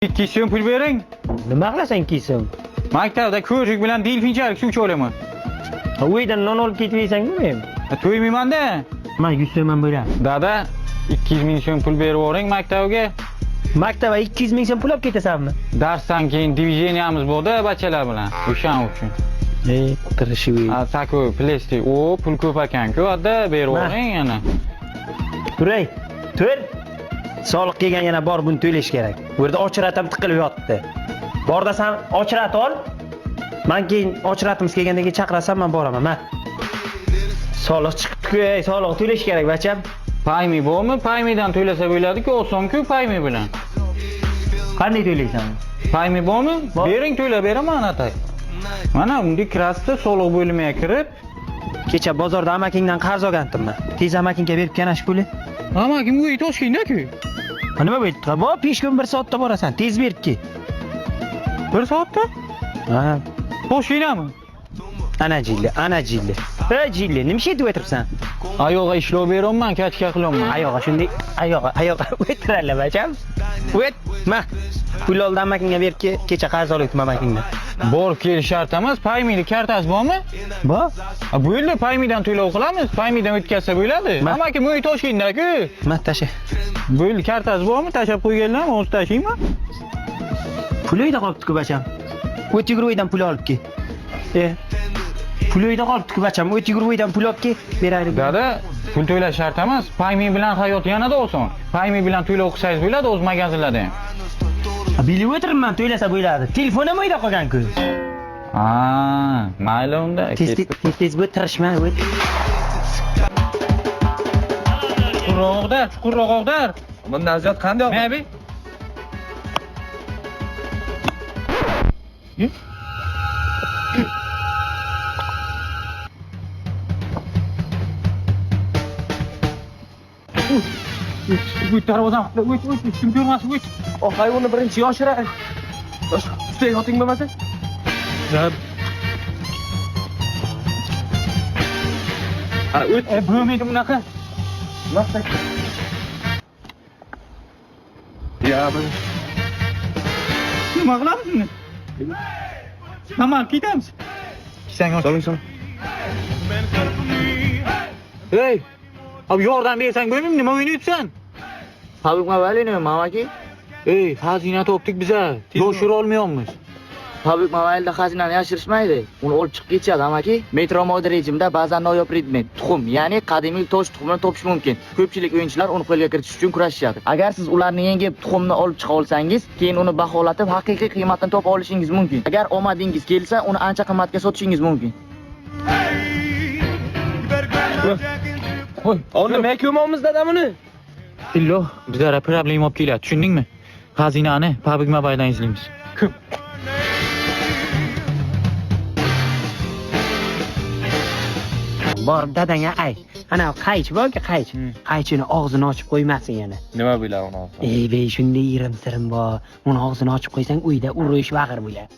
2 so'm pul bering. Nima qilasan 2 so'm? Maktabda ko'rjik bilan delfinchalik suv icha. Ha, uydan non olib ketib yeysan-ku men. To'ymayman-da. Men 100 so'm ham beraman. Dada, 200 ming so'm pul berib yuboring maktabga. Maktabga 200 ming so'm pul olib ketasanmi? Darsdan keyin divizioniyamiz bor-da bachalar bilan. O'shan uchun. Ey, tirishib. Ha, takoy, plastik. O, pul ko'p ekan-ku, adda berib yuboring yana. Turay, tur. Soliq kelgan yana bor, buni to'lash kerak. Bu yerda ochratam tiqilib yotdi. Borda san ochrat ol. Men keyin ochratimiz kelgandan keyin chaqirasan, men boraman. Ma. Soliq chiqibdi-ku, ey, soliq to'lash kerak, bacham. Paymi bormi? Paymidan to'lasa bo'ladi-ku, osonku paymi bilan. Qanday to'laysan? Paymi bormi? Bor. Bering to'lab beraman atay. Mana bunday kirasizda soliq bo'limiga kirib, Kecha bozorda amakingdan qarz olgandim men. Tez amakingga berib kelgan shu puli. Amakim uyi Toshkentda-ku. Ha, nima bo'ldi? Bor, 5 kun 1 soatda borasan. Tez berib kel. 1 soatda? Ha, Toshkentdami? ana jilli, ana jilli. Ey jilli, nima ish etib o'tiribsan? Oyog'iga ishlov beryapman, kachka qilyapman. Oyog'i shunday, oyog'i, oyog'i o'tiradi bacham. O't, ma. Pul oldi amakingga berib kel. Kecha qarz olibdim amakingdan. Borib kelish shart emas, Paymini kartasi bormi? Bor. Ha, bo'ldi, Paymidan to'lov qilamiz. Paymidan o'tkazsa bo'ladi. Ma. Amakim uyi Toshkentda-ku. Ma, tasha. Bo'ldi, kartasi bormi? Tashlab qo'yganlarmi? O'zi tashlaymi? Pul uyda qolibdi-ku bacham. O't yugur uydan pul olib kel. E. Pul uyda qolibdi-ku bacham. O't yugur uydan pul olib kel. Beraylik. Dada, pul to'lash shart emas. Paymi bilan hayot yanada oson. Paymi bilan to'lov qilsangiz bo'ladi o'z magazinlarda ham. Ha, bilib o'tiribman, to'lasa bo'ladi. Telefon ham uyda qolgan-ku. Ha, mayli unda. Tez tez tez tez bu tirishma, o't. Chuqurroq og'dar, chuqurroq og'dar. Bundan ziyod qanday oldi? Maybe. O't, darvozani qulfla, o't, o't, hech kim ko'rmasin, o't. O hayvonni birinchi yoshiray. Ustiga yoting bo'lmasa. Ha, o't. E, bo'lmaydi bunaqa. Ya, bu. Nima qilamiz uni? Tamam, ketamiz. Kisangni och. Soling, soling. Ey! Abi yordam bersang bo'lmaymi? Nima o'ynayapsan? PUBG Mobile o'ynayman amaki. Ey, xazina topdik biza. Yoshira olmayapmiz. PUBG Mobile'da xazinani yashirishmaydi. Uni olib chiqib ketishadi amaki. Metro mode rejimida ba'zan noyob predmet, tuxum, ya'ni qadimiy tosh tuxumini topish mumkin. Ko'pchilik o'yinchilar uni qo'lga kiritish uchun kurashishadi. Agar siz ularni yengib tuxumni olib chiqa olsangiz, keyin uni baholatib haqiqiy qiymatini topa olishingiz mumkin. Agar omadingiz kelsa, uni ancha qimmatga sotishingiz mumkin. Voy, uni nima ko'mamiz dadam uni? Illo, bizlara problem olib keladi, tushundingmi? Xazinani PUBG Mobile'dan izlaymiz. Ko'p. Borib dadangga ayt. Ana qaychi borku, qaychi. Qaychini og'zini ochib qo'ymasin yana. Nima bo'ladi uni? Ey bey, shunday irim-sirim bor. Uni og'zini ochib qo'ysang, uyda urush vag'ir bo'ladi.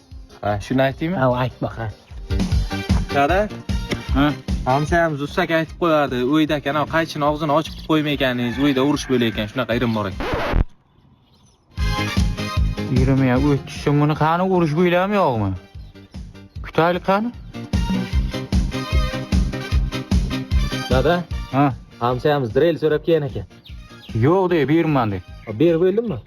Ha, shuni aytdingmi? Ha, ayt boq. Ha. Dada, Ha? hamsayamiz ustak aytib qo'yardi. Uyda ekan, qaychini og'zini ochib qo'ymaykaningiz, uyda urush bo'layotgan, shunaqa irim bor ekan. 20 30 so'm buni qani urush bo'ladimi yo'qmi? Kutaylik qani? Dada, Ha? hamsayamiz drel so'rab kelgan ekan. Yo'q de, berman de. Berib bo'ldimmi?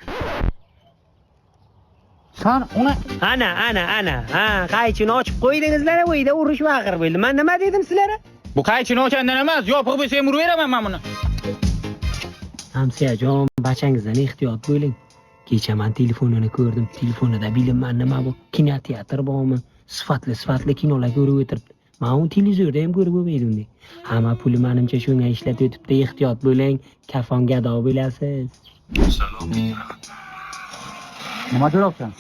San uni Ana, ana, ana. Ha, qaychini ochib qo'ydingizlar, uyda urush vag'ir bo'ldi. Men nima dedim sizlarga? bu qaychini ochandan emas, yopiq bo'lsa ham uraveraman men buni. Hamsiyajon, bachangizdan ehtiyot bo'ling. Kecha men telefonini ko'rdim. Telefonida bilinman nima bu? Kinoteatr bormi? Sifatli sifatli kinolar ko'rib o'tiribdi. Men uni televizorda ham ko'rib bo'lmaydi unday. Hamma puli menimcha shunga ishlatib o'tibdi. Ehtiyot bo'ling, kafon gado bo'lasiz. Nima ko'ryapsan?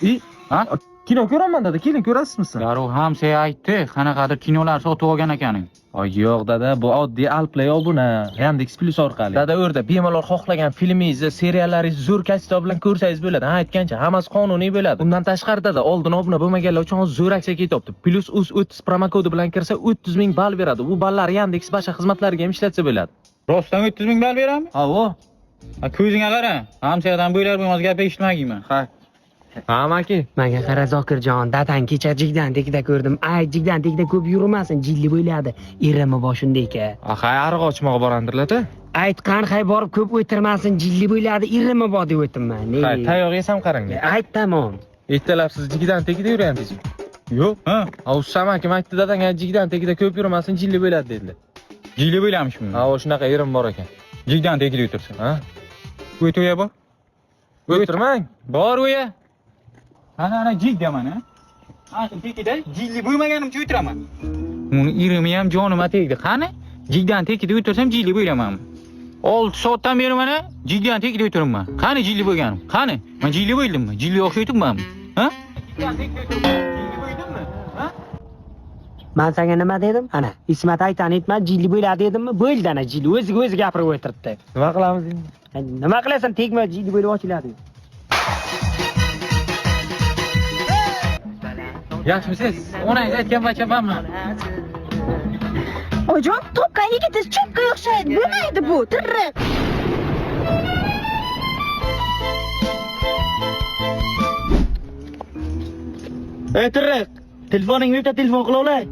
Ha? Kino ko'raman dada, keling ko'rasizmi siz? Darrov hamsoya aytdi, qanaqadir kinolar sotib olgan ekaning. Ay yo'q dada, bu oddiy Alplay obuna, Yandex Plus orqali. Dada u yerda bemalol xohlagan filmingizni, seriallaringizni zo'r kачество bilan ko'rsangiz bo'ladi. Ha, aytgancha, hammasi qonuniy bo'ladi. Undan tashqari dada, oldin obuna bo'lmaganlar uchun hozir zo'r aksiya ketyapti. Plus uz 30 promokodi bilan kirsa 30 ming ball beradi. Bu ballar Yandex boshqa xizmatlariga ham ishlatsa bo'ladi. Rostdan 30 ming ball beradimi? Ha, o. Ha, ko'zingga qara. Hamsoyadan bo'lar bo'lmas gap eshitmaginman. Ha. Ha, amaki. Menga qara Zokirjon, dadang kecha jigdan tegida ko'rdim. Ay, jigdan tegida ko'p yurmasin, jilli bo'ladi. Irimi boshunda aka. Axay, ariq ochmoq borandirlar-da. Aytgan hay borib ko'p o'tirmasin, jilli bo'ladi, irimi bor deb o'tibman. Hay, tayoq yesam qarang. Ayt tamom. Ertalab siz jigdan tegida yurgansiz. Yo'q. Ha, Ha, usta amakim aytdi dadang jigdan tegida ko'p yurmasin, jilli bo'ladi dedilar. Jilli bo'lamishmi? Ha, o shunaqa erim bor ekan. Jigdan tegida o'tirsin. Ha? O't uya bor. O'tirmang. Bor uya. Ana ana jigda mana. Ana tekida jilli bo'lmaganimcha o'tiraman. Uni irimi ham jonima tegdi. Qani? Jigdan tekida o'tirsam jilli bo'laman. 6 soatdan beri mana jigdan tekida o'tiribman. Qani jilli bo'lganim? Qani? Men jilli bo'ldimmi? Jilli o'xshayapmanmi? Ha? Jigdan tekida o'tiribman. Jilli bo'ldimmi? Ha? Men senga nima dedim? Ana, Ismat aytani aytma, jilli bo'ladi dedimmi? Bo'ldi ana jilli, o'ziga o'zi gapirib o'tiribdi. Nima qilamiz endi? Ay, nima qilasan, tegma, jilli bo'lib ochiladi. Yaxshimisiz? Onangiz aytgan bachamanmi? Oyijon, topgan yigitingiz cho'pga o'xshaydi. Bo'lmaydi bu, tirriq. Ey tirriq, telefoningni bitta telefon qila olay.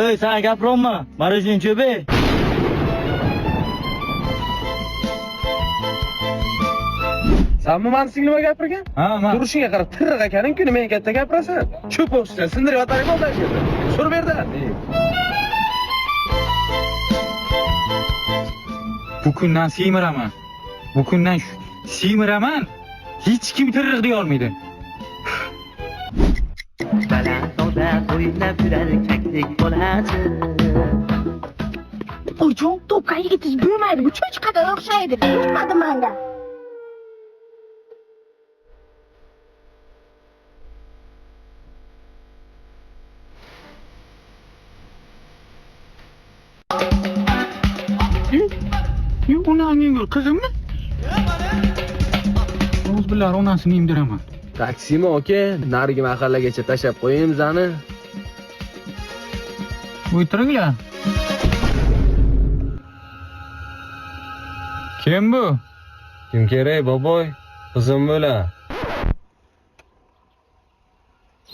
Ey, sana gapiryapman. Marojning cho'pi. Sanmi mani singlima gapirgan? Ha, men. Turishingga qarab tirriq ekaning-ku, nimaga katta gapirasan? Cho'p o'xshaysan, sindirib yotaring bo'ldi shu yerda. Sur bu yerdan. Bu kundan semiraman. Bu kundan semiraman. Hech kim tirriq deya olmaydi. Oyijon, topgan yigitingiz bo'lmaydi. Bu cho'chqaga o'xshaydi. Yoqmadi menga. Yo'q, onangning qizimmi? O'z bilar onasini emdiraman. Taksimi aka, narigi mahallagacha tashlab qo'ying bizani. O'tiringlar. Kim bu? Kim kerak, boboy? Qizim bo'la.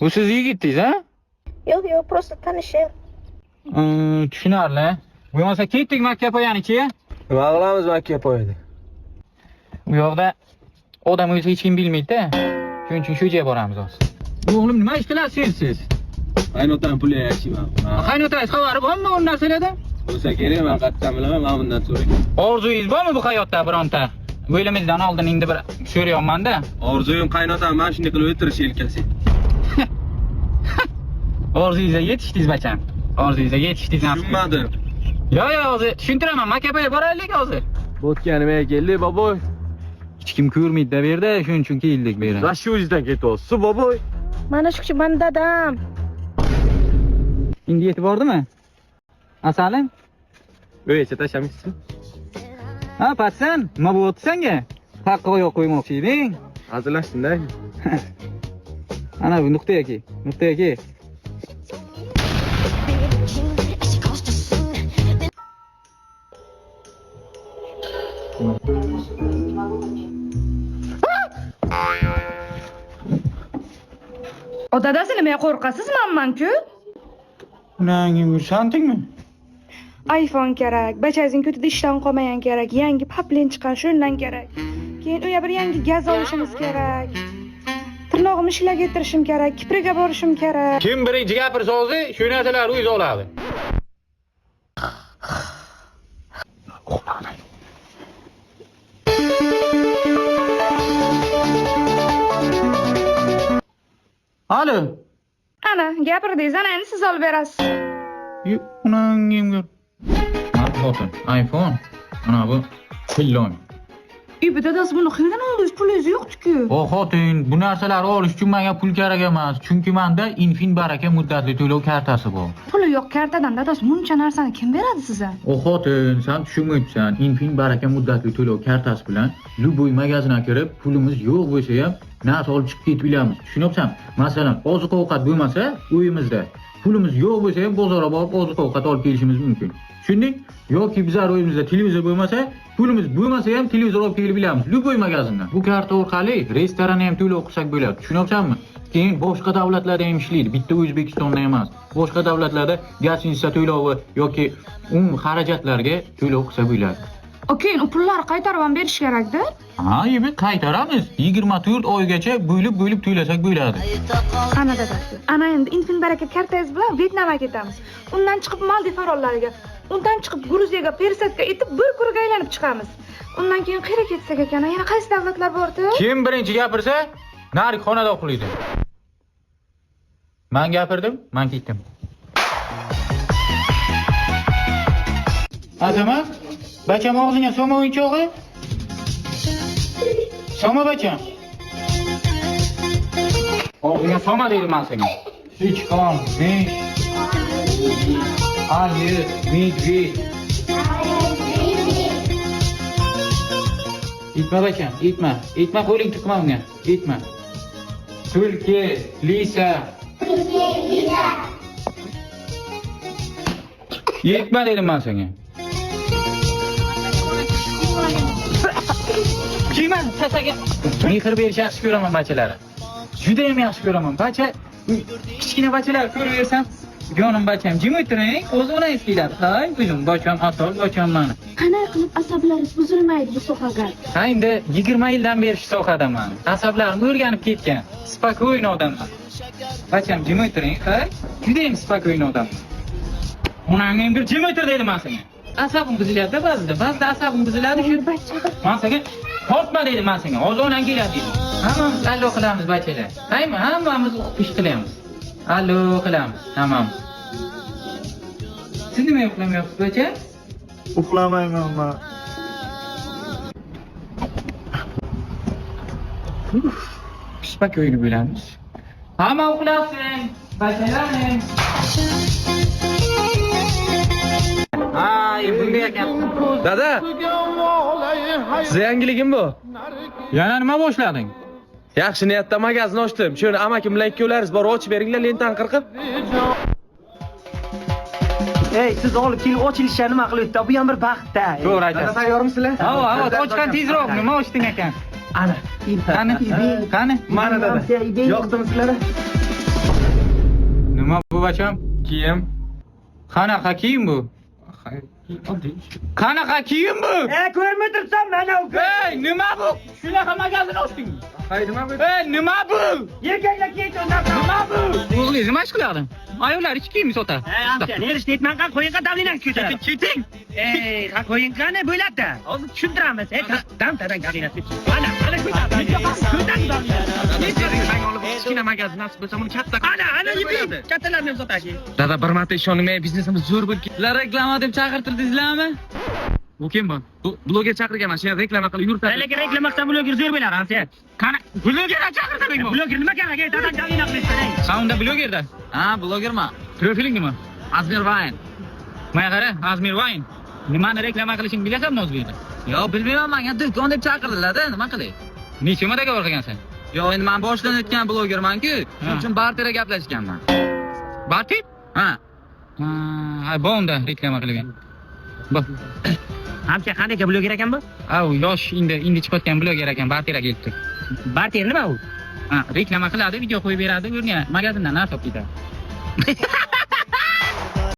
Bu siz yigitingiz, ha? Yo'q, yo'q, просто tanishim. Tushunarli. Bo'lmasa ketdik makkapoyanikiga. Nima qilamiz makkapoyda? U yoqda odam o'zi hech kim bilmaydi-da. Shuning uchun shu joyga boramiz hozir. O'g'lim, nima ish qilasiz siz? Qaynotam puli yashayman. Qaynotangiz xabari bormi bu narsalardan? Bo'lsa kerak, men qayerdan bilaman, men bundan so'rang. Orzuyingiz bormi bu hayotda bironta? O'limizdan oldin endi bir so'rayapman-da. Orzuyim qaynotam mana shunday qilib o'tirish yelkasi. Orzuyingizga yetishdingiz bacham. Orzuyingizga yetishdingiz. Tushunmadim. Yo'q, yo'q, hozir tushuntiraman. Makkapoyga boraylik hozir. Bo'tga nimaga keldik, boboy? Hech kim ko'rmaydi-da bu yerda, shuning uchun keldik bu yerga. Shu o'zidan ketyapsiz, boboy. Mana shu kishi mani dadam. Endi yetib bordimi? Asalim? Uygacha tashlamaysiz. Ha, patsan, nima bo'lyapti senga? Haqqa oyoq qo'ymoqchi eding. Hazillashdim-da. Ana bu nuqtaga kel, nuqtaga kel. O dadasi nimaga qo'rqasiz manman-ku? Unanging yursandingmi? iPhone kerak, bachangizning ko'tida ishdan qolmagan kerak, yangi paplin chiqqan shundan kerak. Keyin uyga bir yangi gaz olishimiz kerak. Tirnog'imni shlak ettirishim kerak, Kipriga borishim kerak. Kim birinchi gapirsa o'zi, shu narsalarni o'zi oladi. Alo. Ana, gapirdingiz, ana endi siz olib berasiz. Unanging yur. Xotin, iPhone. Ana bu pillon. Uy, dadasi buni qayerdan oldingiz? Pulingiz yo'qdi-ku. O xotin, bu narsalarni olish uchun menga pul kerak emas, chunki menda Infin Baraka muddatli to'lov kartasi bor. Puli yo'q kartadan dadasi buncha narsani kim beradi sizga? O xotin, sen tushunmayapsan. Infin Baraka muddatli to'lov kartasi bilan любой magazinga kirib, pulimiz yo'q bo'lsa ham narsa olib chiqib ketib bilamiz. Tushunyapsan? Masalan, oziq-ovqat bo'lmasa uyimizda Pulimiz yo'q bo'lsa ham bozorga borib oziq-ovqat olib kelishimiz mumkin. Tushunding? Yoki bizlar uyimizda televizor bo'lmasa, pulimiz bo'lmasa ham televizor olib kelib bilamiz. Любой magazindan. Bu karta orqali restoranni ham to'lov qilsak bo'ladi. Tushunyapsanmi? Keyin boshqa davlatlarda ham ishlaydi. Bitta O'zbekistonda emas. Boshqa davlatlarda гостиница to'lovi yoki umumiy xarajatlarga to'lov qilsa bo'ladi. Okey, u pullarni qaytarib ham berish kerakda. Ha, endi qaytaramiz. 24 oygacha bo'lib-bo'lib to'lasak bo'ladi. Ana dadasi. Ana endi Infin Baraka kartangiz bilan Vyetnamga ketamiz. Undan chiqib Maldiv orollariga, undan chiqib Gruziyaga пересадка etib bir круг aylanib chiqamiz. Undan keyin qayerga ketsak ekan? Yana qaysi davlatlar bordi? Kim birinchi gapirsa, narigi xonada uxlaydi. Men gapirdim, men ketdim. Azamat, bacham og'zingga solma o'yinchog'i. Solma bacham. Og'zingga solma dedim men senga. Sichqon, mish, ayi, medved. Itma bacham, itma. Itma qo'ling tiqma unga. Itma. Tulki, lisa. Yetma dedim men senga. Kiyman, tasaga. Mehr berish yaxshi ko'raman bachalarni. Juda ham yaxshi ko'raman. Bacha, kichkina bachalar ko'raversam, jonim bacham, jim o'tiring, o'zi onangiz keladi. Hay, o'zim bacham, asol bacham mani. Qanday qilib asablaringiz buzilmaydi bu sohaga? Ha, endi 20 yildan beri shu sohadaman. Asablarim o'rganib ketgan. Спокойно odamman. Bacham, jim o'tiring, hay. Juda ham спокойно odamman. Onangni bir jim o'tir dedim men senga. Asabim buziladi ba'zida, ba'zida asabim buziladi shu. Men senga tortma dedim men senga. Hozir onang keladi dedim. Hammamiz allo qilamiz bachalar. Haymi, hammamiz o'qib ish qilamiz. Allo qilamiz, hammamiz. Siz nima uxlamayapsiz bacha? Uxlamayman man. Спокойно bo'lamiz. Hamma uxlasin, bachalarim. Ha, bunday ekan. Dada, siz yangiligim bu. Yana nima boshlading? Yaxshi niyatda magazin ochdim. Shuni amakim bilan ikkovlaringiz borib ochib beringlar, lentani qirqib. Ey, siz olib kelib ochilishga nima qilyapti? Bu ham bir baxt-da. To'g'ri aytasiz. Tayyormisizlar? Havo, havo, ochgan tezroq nima ochding ekan? Ana. Qani? Qani? Mana dada. Yoqdimi sizlarga? Nima bu bacham? Kiyim. Qanaqa kiyim bu? Qanaqa kiyim bu? E, ko'rmay turibsan, mana u. Ey, nima bu? Shunaqa magazin ochdingmi? Hay, nima bu? Ey, nima bu? Erkaklar kiyadi undan. Nima bu? O'g'lingiz nima ish qiladi? Ayollar ichki kiyim sotadi. Ey, amca, nerishni aytmang, qan qo'ying, qan davlinangni ko'taradi. Keting. Ey, qan qo'ying, qani bo'ladi. Hozir tushuntiramiz. Ey, dam tadang davlinasi. Ana, ana ko'tar. Ko'tar davlinasi. Kichkina magazin nasib bo'lsa, buni katta Ana, ana yiping. Kattalarni ham sotadi. Dada, bir marta ishoning, men biznesimiz zo'r bo'lib ketdi. Sizlar reklama deb chaqirtirdingizlarmi? Bu kim bu? Bu bloger chaqirganman, shu reklama qilib yuritadi. Lekin reklama qilsa bloger zo'r bo'ladi, amca. Qani, bloger chaqirtirding bu? Bloger nima kerak, ey, dadang davlina qilishdi. Ha, unda blogerda. Ha, blogerman. Profiling nima? Azmir Vayn. Mana qara, Azmir Vayn. Nimani reklama qilishingni bilasanmi o'zi bu yerda? Yo, bilmayman, menga do'kon deb chaqirdilar-da, nima qilay? Necha marta qilgansan? Yo, endi men boshlanayotgan blogerman-ku. Shuning uchun barterga gaplashganman. Barter? Ha. Ha, bu unda reklama qilgan. Bu. Amca, qanday bloger ekan bu? Ha, u yosh endi chiqayotgan bloger ekan, barterga kelibdi. Barter nima u? Ha, reklama qiladi, video qo'yib beradi, o'rga magazindan narsa olib ketadi.